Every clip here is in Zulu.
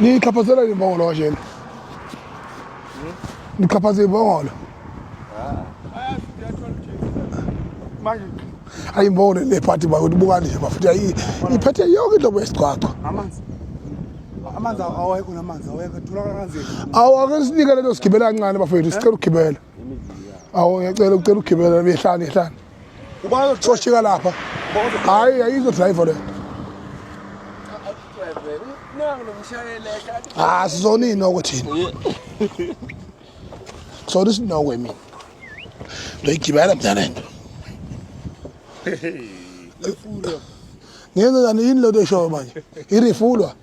Niyichaphazela imbongolo kanjena. Nichaphaza imbongolo. Manje Ayi imbongolo le party bakuthi bukani nje bafuthu ayi iphethe yonke inhlobo yesigcwagcwa. amanzi. Amanzi awekho namanzi awekho tholakala kanzima. Awu ake sinike lento sigibela kancane bafethu sicela ukugibela. Awu ngiyacela ucela ukugibela yehlani yehlani. Ubani Soshika lapha. Hayi ayizo driver le. Ah sizona inoko thina. Sona isinoko mina. Ndoyigibela mina lento. Ngenza njani yini lento eshoyo manje? Irifulwa.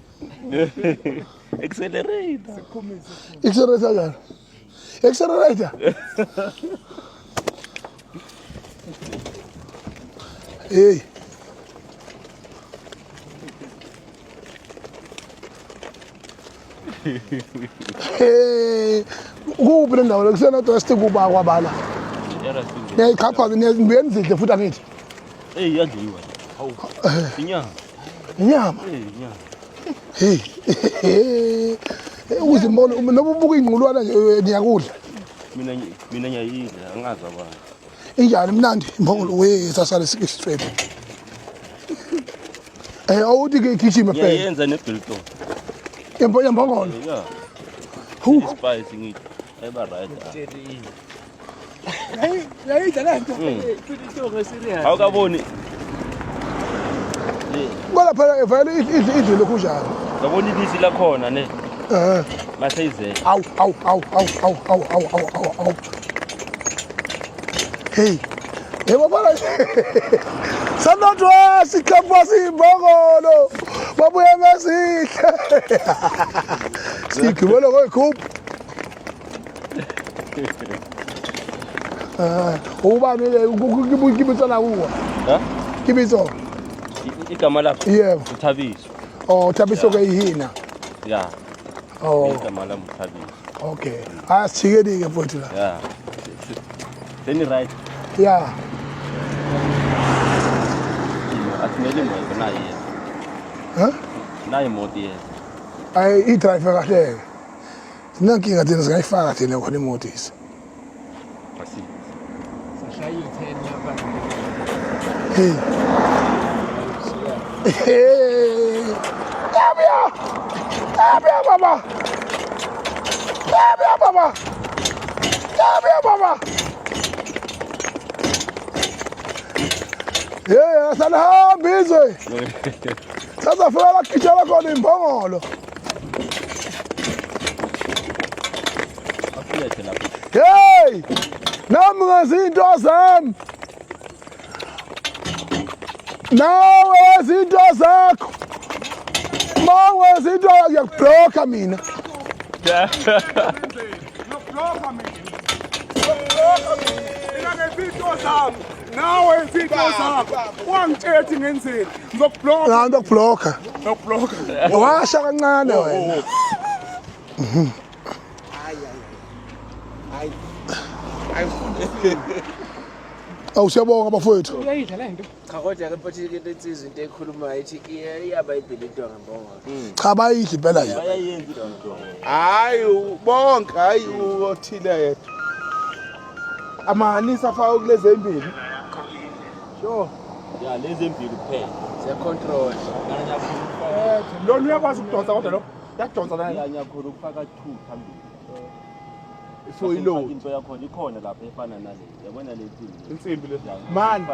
Accelerator. Accelerator njani? Accelerator. Hey. Hey, kuphi le ndawo lekusena West kuba kwabala. Niyayichaphaza nibuye nizidle futhi angithi. Hey, yadliwa. Hawu. Inyama. Inyama. Hey, inyama. Hey. Ukuze imbolo noma ubuka ingqulwana nje niyakudla. Mina ngiyayidla, angazi abantu. Injani mnandi imbongolo we sasale straight. Eh awuthi ke gijima phela. Ngiyayenza ne-biltong. Yembo yembongolo. Yeah. Hu. Spice ngithi. Eba right. Yayidla lento. Awukaboni. Kodwa phela vele idle idle lokhu njalo. Ngabona ibisi lakhona ne. Eh. Maseyizele. Awu awu awu awu awu awu awu awu awu awu. Hey. Yebo bala. Sanodwa sikhapha simbongolo. Babuye ngesihle. Sigibela ngoyikhupha. Eh, ubani le kibitso la kuwa? Ha? Kibitso. Igama lakho? Yebo. Uthabiso. Oh, Thabiso ke yihina. Yeah. Oh, Igama lami uThabiso. okay. Asijikeni ke mfowethu la. Yeah. Seni right. Yeah. Asimele imoto nayi yena. Huh? Nayi imoto yena. Ayi i-drive kahle ke. Sinankinga thina singayifaka thina khona imoto isi. Asi. Sashaya u-10 lapha. Hey. Hey. Abia. Abia baba. Abia baba. Abia baba. Hey, asalihamba izwe. Sazafika la gijela khona imbongolo. Asilethe lapha. Hey! Nami ngezinto zami. Nawe izinto zakho. Mawe izinto ngiyakubloka mina. Ngiyakubloka mina. Ngiyakubloka mina. Mina ngezinto zami. Nawe izinto zakho. Wangitshela ukuthi ngenzeni. Ngizokubloka. La ngiyakubloka. Ngizokubloka. Washa kancane wena. Hayi. Awu siyabonga bafowethu. Uyayidla le nto. Cha kodwa ke mfowethu into insizwa into ekhulumayo ithi iyaba ibhilidwa ngembongolo. Cha bayidla impela nje. Bayayenza into. Hayi bonke hayi othile yedwa. Amahanisi afakwe kulezi embili. Sure. Ya lezi embili kuphela. Siya-control. Lona uyakwazi ukudonsa kodwa lo. Uyadonsa naye. Ya ngiyakhona ukufaka 2 phambili. For ilo. Into yakhona ikhona lapha efana nale. Yabona le nsimbi. Insimbi le. Ya. Man.